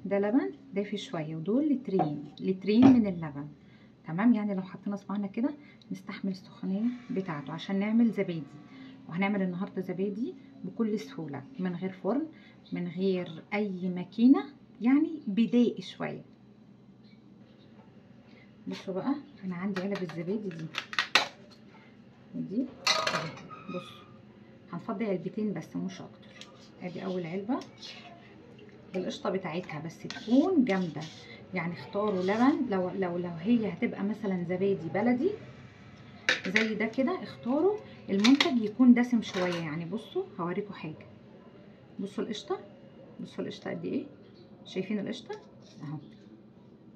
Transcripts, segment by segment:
ده لبن دافي شوية، ودول لترين، لترين من اللبن. تمام، يعني لو حطينا صباعنا كده نستحمل السخونيه بتاعته عشان نعمل زبادي. وهنعمل النهارده زبادي بكل سهولة، من غير فرن، من غير اي ماكينة، يعني بدائي شوية. بصوا بقى، انا عندي علب الزبادي دي ودي اهي. بصوا هنفضي علبتين بس مش اكتر. ادي اول علبة بالقشطه بتاعتها، بس تكون جامدة. يعني اختاروا لبن، لو هي هتبقى مثلا زبادي بلدي زي ده كده، اختاروا المنتج يكون دسم شوية. يعني بصوا هوريكم حاجة، بصوا القشطه، بصوا القشطه قد ايه، شايفين القشطه اهو.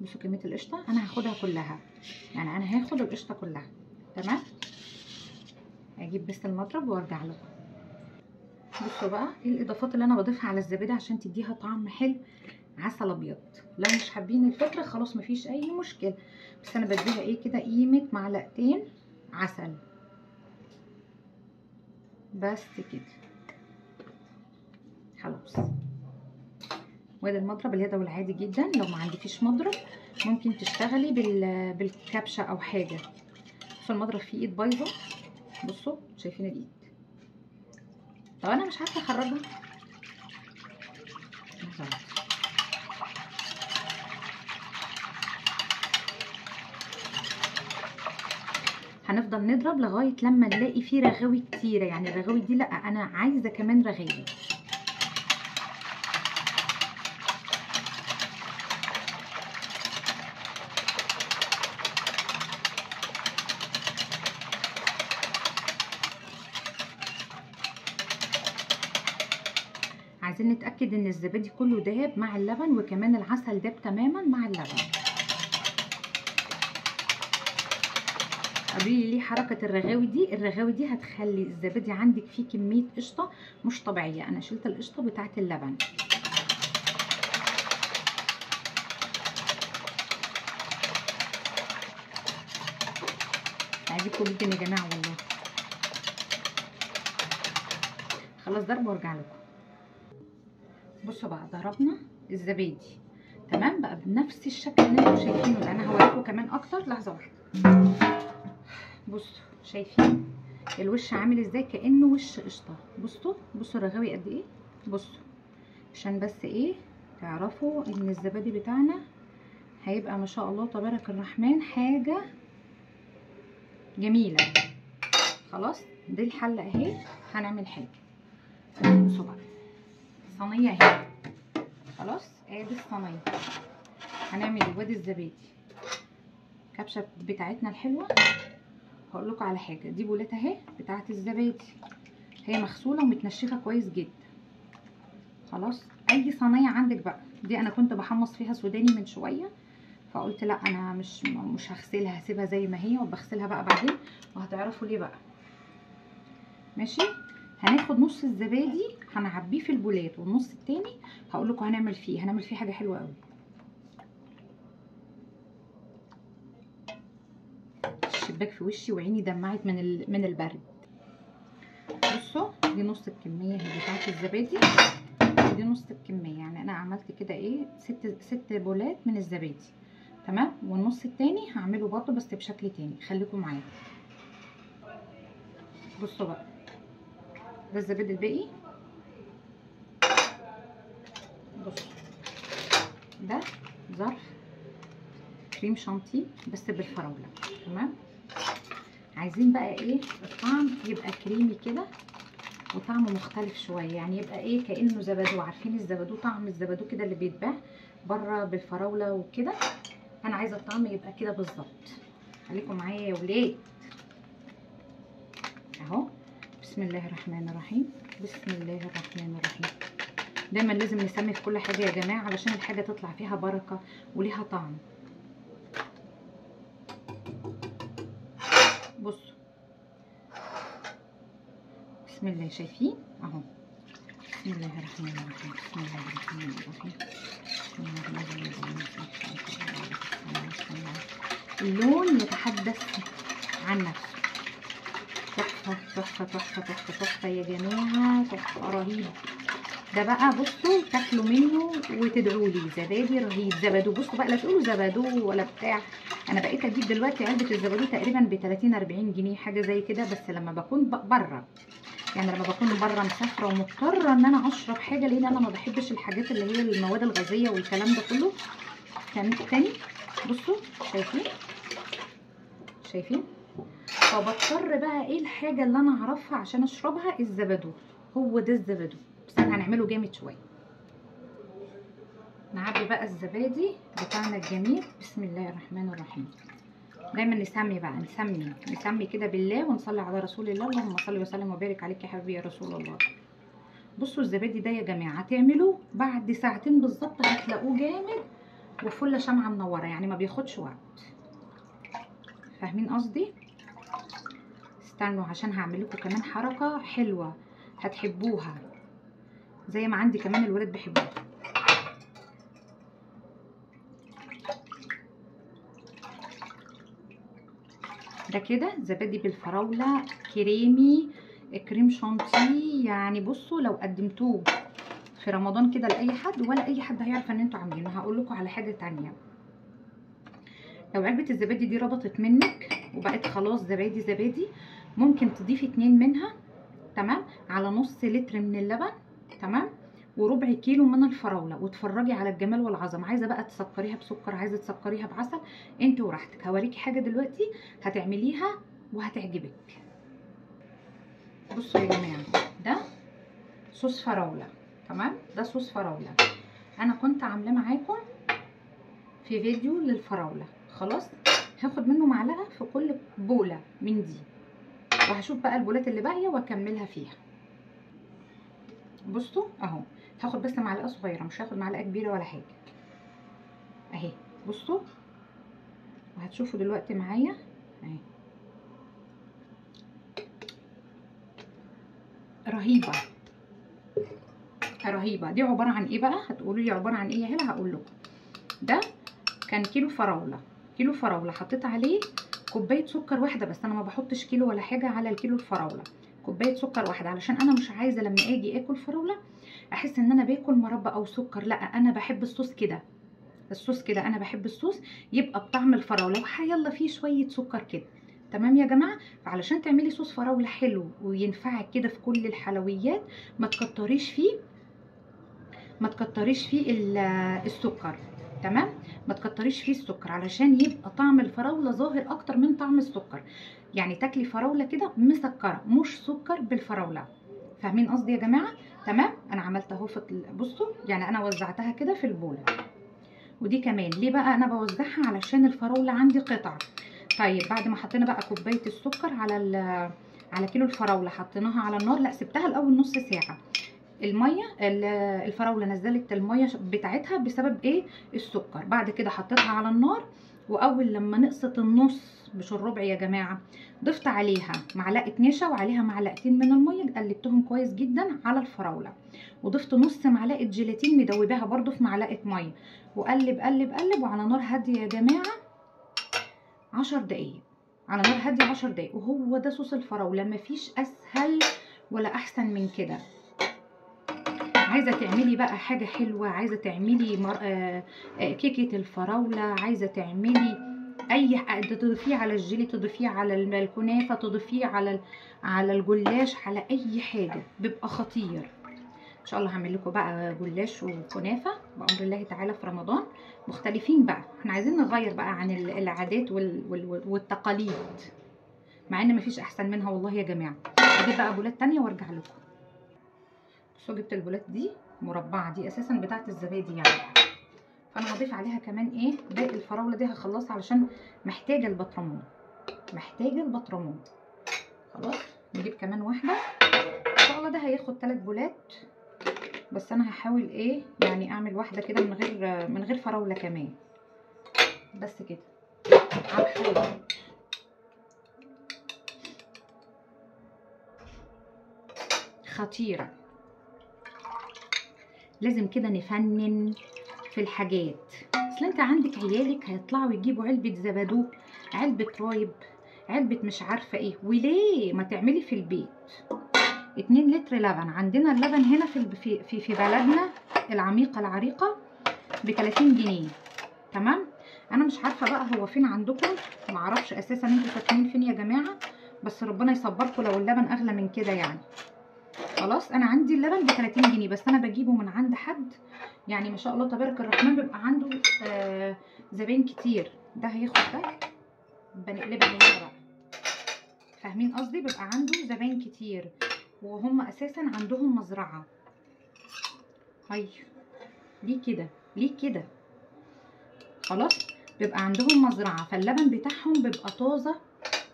بصوا كمية القشطه، انا هاخدها كلها، يعني انا هاخد القشطه كلها. تمام، هجيب بس المضرب وارجع لكم. بصوا بقى ايه الاضافات اللي انا بضيفها على الزبادي عشان تديها طعم حلو. عسل ابيض، لو مش حابين الفكرة خلاص مفيش اي مشكلة، بس انا بديها ايه كده قيمة معلقتين عسل بس كده خلاص. وادي المضرب اليدوي العادي جدا، لو ما عندكيش مضرب ممكن تشتغلي بالكبشه او حاجة. بصوا المضرب فيه ايد بايظة، بصوا شايفين الايد؟ طب انا مش عارفه اخرجها. هنفضل نضرب لغاية لما نلاقي فيه رغاوي كتيرة. يعني الرغاوي دي لا، انا عايزه كمان رغاوي. عايزين نتاكد ان الزبادي كله داب مع اللبن، وكمان العسل داب تماما مع اللبن. قولي لي حركة الرغاوي دي، الرغاوي دي هتخلي الزبادي عندك فيه كمية قشطه مش طبيعية. انا شلت القشطه بتاعه اللبن. عاجبكم جدا يا جماعة والله. خلاص ضرب وارجع لكم. بصوا بقى، ضربنا الزبادي تمام بقى بنفس الشكل اللي انتوا شايفينه ده. انا هوريكم كمان اكتر، لحظة واحدة. بصوا شايفين الوش عامل ازاي؟ كانه وش قشطه. بصوا بصوا الرغاوي قد ايه. بصوا عشان بس ايه تعرفوا ان الزبادي بتاعنا هيبقى ما شاء الله تبارك الرحمن حاجة جميلة. خلاص دي الحلة اهي. هنعمل حاجة، بصوا بقى صينية اهي. خلاص ادي الصينية. هنعمل وادي الزبادي الكبشه بتاعتنا الحلوة. هقول لكم على حاجة، دي بولات اهي بتاعه الزبادي، هي مغسوله ومتنشفه كويس جدا. خلاص اي صينية عندك بقى، دي انا كنت بحمص فيها سوداني من شوية، فقلت لا انا مش هغسلها، هسيبها زي ما هي وبغسلها بقى بعدين، وهتعرفوا ليه بقى. ماشي، هناخد نص الزبادي هنعبيه في البولات، والنص التاني هقول لكم هنعمل فيه حاجة حلوة قوي. الشباك في وشي وعيني دمعت من البرد. بصوا دي نص الكمية هي بتاعه الزبادي، ودي نص الكمية. يعني انا عملت كده ايه ست بولات من الزبادي. تمام، والنص التاني هعمله برضه بس بشكل تاني، خليكم معايا. بصوا بقى ده الزبادي الباقي. بصوا ده ظرف كريم شانتيه بس بالفراوله. تمام، عايزين بقى ايه الطعم يبقى كريمي كده وطعمه مختلف شوية، يعني يبقى ايه كانه زبادو. عارفين الزبادو، طعم الزبادو كده اللي بيتباع بره بالفراوله وكده، انا عايزه الطعم يبقى كده بالظبط. خليكم معايا يا ولاد اهو. بسم الله الرحمن الرحيم، بسم الله الرحمن الرحيم. دايما لازم نسمي في كل حاجة يا جماعة علشان الحاجة تطلع فيها بركة وليها طعم. بصوا بسم الله، شايفين اهو. بسم الله الرحمن الرحيم، بسم الله الرحمن الرحيم، بسم الله الرحمن الرحيم. اللون يتحدث عن نفسه. تحفة تحفة تحفة تحفة تحفة يا جماعة، تحفة رهيبة. ده بقى بصوا تاكلوا منه وتدعوا لي. زبادي رهيب، زبادو. بصوا بقى لا تقولوا زبادو ولا بتاع، انا بقيت اجيب دلوقتي علبة الزبادو تقريبا ب 30 40 جنيه حاجة زي كده، بس لما بكون بره، يعني لما بكون بره مسافرة ومضطره ان انا اشرب حاجة، لان انا ما بحبش الحاجات اللي هي المواد الغازية والكلام ده كله. تاني بصوا شايفين شايفين، فبضطر بقى ايه الحاجة اللي انا اعرفها عشان اشربها؟ الزبادو. هو ده الزبادو، بس انا هنعمله جامد شوية. نعبي بقى الزبادي بتاعنا الجميل. بسم الله الرحمن الرحيم. دايما نسمي بقى، نسمي نسمي كده بالله ونصلي على رسول الله. اللهم صل وسلم وبارك عليك يا حبيبي يا رسول الله. بصوا الزبادي ده يا جماعة تعملوه بعد ساعتين بالظبط هتلاقوه جامد وفله شمعة منورة، يعني ما بياخدش وقت. فاهمين قصدي؟ استنوا عشان هعمل لكم كمان حركة حلوة هتحبوها، زي ما عندي كمان الولاد بيحبوها. ده كده زبادي بالفراوله كريمي، كريم شانتيه. يعني بصوا لو قدمتوه في رمضان كده لاي حد، ولا اي حد هيعرف ان انتوا عاملينه. هقول لكم على حاجة تانية، لو علبة الزبادي دي ربطت منك وبقت خلاص زبادي زبادي، ممكن تضيفي 2 منها، تمام، على نص لتر من اللبن، تمام، وربع كيلو من الفراوله، وتفرجي على الجمال والعظمة. عايزه بقى تسكريها بسكر، عايزه تسكريها بعسل، انت وراحتك. هوريكي حاجة دلوقتي هتعمليها وهتعجبك. بصوا يا جماعة، ده صوص فراوله، تمام، ده صوص فراوله انا كنت عاملاه معاكم في فيديو للفراوله. خلاص هاخد منه معلقه في كل بوله من دي، وهشوف بقى البولات اللي باقية واكملها فيها. بصوا اهو، هاخد بس معلقه صغيرة، مش هاخد معلقه كبيرة ولا حاجة اهي. بصوا وهتشوفوا دلوقتي معايا اهي، رهيبة رهيبة. دي عبارة عن ايه بقى؟ هتقولوا لي عبارة عن ايه يا هلا؟ هقول لكم. ده كان كيلو فراوله، كيلو فراوله حطيت عليه كوباية سكر واحدة بس، انا ما بحطش كيلو ولا حاجة على الكيلو الفراوله، كوباية سكر واحدة، علشان انا مش عايزه لما اجي اكل فراوله احس ان انا باكل مربى او سكر. لا، انا بحب الصوص كده، الصوص كده، انا بحب الصوص يبقى بطعم الفراوله، وهيلا فيه شوية سكر كده. تمام يا جماعة؟ فعلشان تعملي صوص فراوله حلو وينفعك كده في كل الحلويات، ما تكتريش فيه، ما تكتريش فيه السكر، تمام؟ ما تكتريش فيه السكر علشان يبقى طعم الفراوله ظاهر اكتر من طعم السكر. يعني تاكلي فراوله كده مسكره، مش سكر بالفراوله. فاهمين قصدي يا جماعة؟ تمام. انا عملت اهو، بصوا يعني انا وزعتها كده في البوله. ودي كمان ليه بقى انا بوزعها؟ علشان الفراوله عندي قطع. طيب بعد ما حطينا بقى كوباية السكر على على كيلو الفراوله، حطيناها على النار، لا سبتها الاول نص ساعة. المية الفراوله نزلت المية بتاعتها بسبب ايه؟ السكر. بعد كده حطيتها على النار، واول لما نقصت النص مش الربع يا جماعة، ضفت عليها معلقه نشا وعليها معلقتين من المية، قلبتهم كويس جدا على الفراوله، وضفت نص معلقه جيلاتين مدوباها برده في معلقه مية، وقلب قلب قلب، وعلى نار هادية يا جماعة 10 دقايق، على نار هادية 10 دقايق. وهو ده صوص الفراوله، مفيش اسهل ولا احسن من كده. عايزه تعملي بقى حاجة حلوة، عايزه تعملي كيكة الفراوله، عايزه تعملي اي، تضيفيه على الجيلي، تضيفيه على الكنافه، تضيفيه على الجلاش، على اي حاجة، بيبقى خطير. ان شاء الله هعمل لكم بقى جلاش وكنافه بامر الله تعالى في رمضان، مختلفين بقى، احنا عايزين نغير بقى عن العادات والتقاليد، مع ان مفيش احسن منها والله يا جماعة. اجيب بقى بولات تانية وارجع لكم. بصوا جبت البولات دي مربعه، دي اساسا بتاعه الزبادي يعني، فانا هضيف عليها كمان ايه باقي الفراوله دي، هخلصها علشان محتاجه البطرمان، محتاجه البطرمان. خلاص نجيب كمان واحدة ان شاء الله. ده هياخد 3 بولات بس، انا هحاول ايه يعني اعمل واحدة كده من غير فراوله كمان، بس كده على الحلو. خطيرة. لازم كده نفنن في الحاجات، اصل انت عندك عيالك هيطلعوا يجيبوا علبة زبادو، علبة رايب، علبة مش عارفه ايه، وليه ما تعملي في البيت؟ 2 لتر لبن. عندنا اللبن هنا في في في بلدنا العميقة العريقه ب 30 جنيه، تمام. انا مش عارفه بقى هو فين عندكم، معرفش اساسا انتوا ساكنين فين يا جماعة، بس ربنا يصبركم لو اللبن اغلى من كده يعني. خلاص انا عندي اللبن ب 30 جنيه، بس انا بجيبه من عند حد يعني ما شاء الله تبارك الرحمن، بيبقى عنده زباين كتير. ده هياخد ده، بنقلبها هنا بقى، فاهمين قصدي؟ بيبقى عنده زباين كتير وهم اساسا عندهم مزرعة. هاي ليه كده؟ ليه كده؟ خلاص بيبقى عندهم مزرعة، فاللبن بتاعهم بيبقى طازة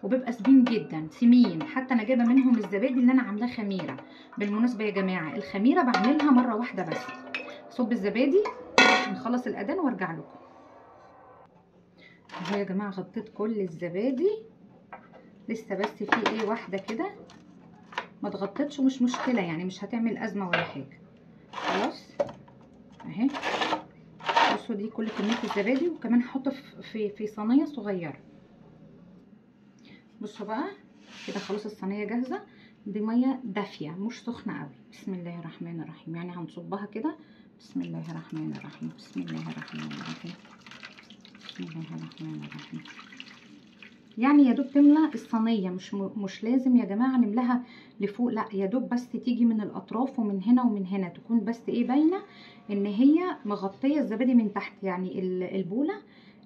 وبيبقى سمين جدا، سمين. حتى انا جايبه منهم الزبادي اللي انا عاملاه خميره. بالمناسبة يا جماعة الخميره بعملها مرة واحدة بس. صب الزبادي، نخلص الاذان وارجع لكم. اهو يا جماعة غطيت كل الزبادي، لسه بس في ايه واحدة كده ما اتغطتش، ومش مشكلة يعني، مش هتعمل ازمة ولا حاجة. خلاص اهي، بصوا دي كل كمية الزبادي، وكمان هحطه في صينية صغيرة. بصوا بقى كده خلاص الصينية جاهزة. دي مية دافيه مش سخنة قوي. بسم الله الرحمن الرحيم، يعني هنصبها كده. بسم الله الرحمن الرحيم، بسم الله الرحمن الرحيم، بسم الله الرحمن الرحيم. يعني يا دوب تملى الصينية، مش لازم يا جماعة نملاها لفوق، لا يا دوب بس تيجي من الاطراف ومن هنا ومن هنا، تكون بس ايه باينة ان هي مغطيه الزبادي من تحت، يعني البوله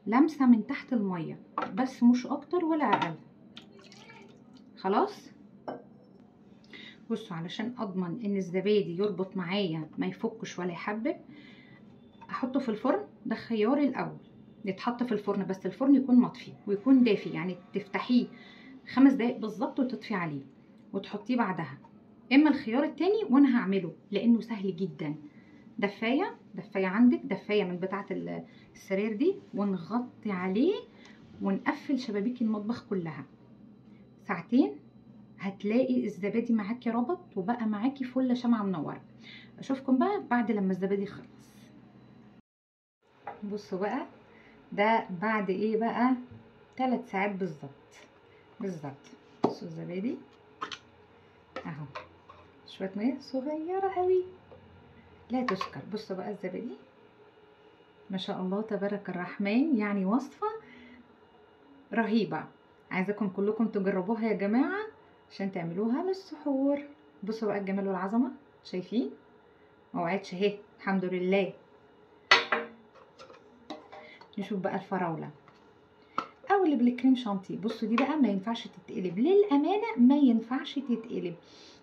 لامسه من تحت المية بس، مش اكتر ولا اقل. خلاص بصوا، علشان اضمن ان الزبادي يربط معايا ما يفكش ولا يحبب، احطه في الفرن. ده خياري الاول يتحط في الفرن، بس الفرن يكون مطفي ويكون دافي، يعني تفتحيه 5 دقايق بالظبط وتطفي عليه وتحطيه بعدها. اما الخيار التاني وانا هعمله لانه سهل جدا، دفايه، دفايه عندك، دفايه من بتاعه السرير دي، ونغطي عليه ونقفل شبابيك المطبخ كلها ساعتين، هتلاقي الزبادي معاكي ربط وبقى معاكي فله شمعة منورة. اشوفكم بقى بعد لما الزبادي خلص. بصوا بقى ده بعد ايه بقى، 3 ساعات بالظبط بالظبط. بصوا الزبادي اهو، شوية مية صغيرة قوي لا تشكر. بصوا بقى الزبادي ما شاء الله تبارك الرحمن، يعني وصفه رهيبة. عايزاكم كلكم تجربوها يا جماعة عشان تعملوها للسحور. بصوا بقى الجمال والعظمة، شايفين؟ ما وعدتش اهي الحمد لله. نشوف بقى الفراوله او اللي بالكريم شانتيه. بصوا دي بقى ما ينفعش تتقلب، للامانة ما ينفعش تتقلب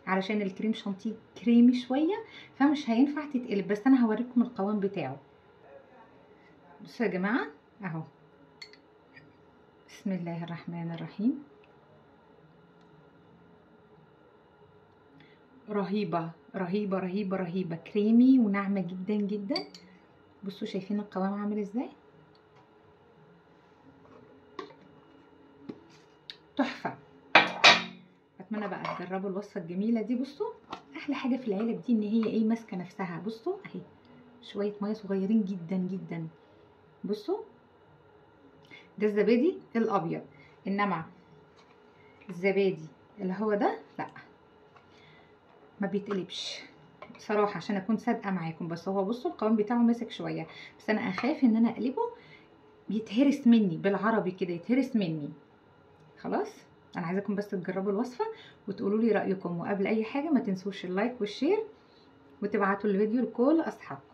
علشان الكريم شانتيه كريمي شوية، فمش هينفع تتقلب، بس انا هوريكم القوام بتاعه. بصوا يا جماعة اهو، بسم الله الرحمن الرحيم. رهيبة رهيبة رهيبة رهيبة، كريمي وناعمه جدا جدا. بصوا شايفين القوام عامل ازاي؟ تحفة. اتمنى بقى تجربوا الوصفة الجميلة دي. بصوا احلى حاجة في العلب دي ان هي ايه، ماسكه نفسها. بصوا اهي شوية مية صغيرين جدا جدا. بصوا ده الزبادي الابيض، انما الزبادي اللي هو ده لا ما بيتقلبش بصراحة، عشان اكون صادقة معاكم. بس هو بصوا القوام بتاعه ماسك شوية، بس انا اخاف ان انا اقلبه يتهرس مني، بالعربي كده يتهرس مني. خلاص انا عايزاكم بس تجربوا الوصفة وتقولوا لي رايكم، وقبل اي حاجة ما تنسوش ال like وال share وتبعتوا الفيديو لكل اصحابكم.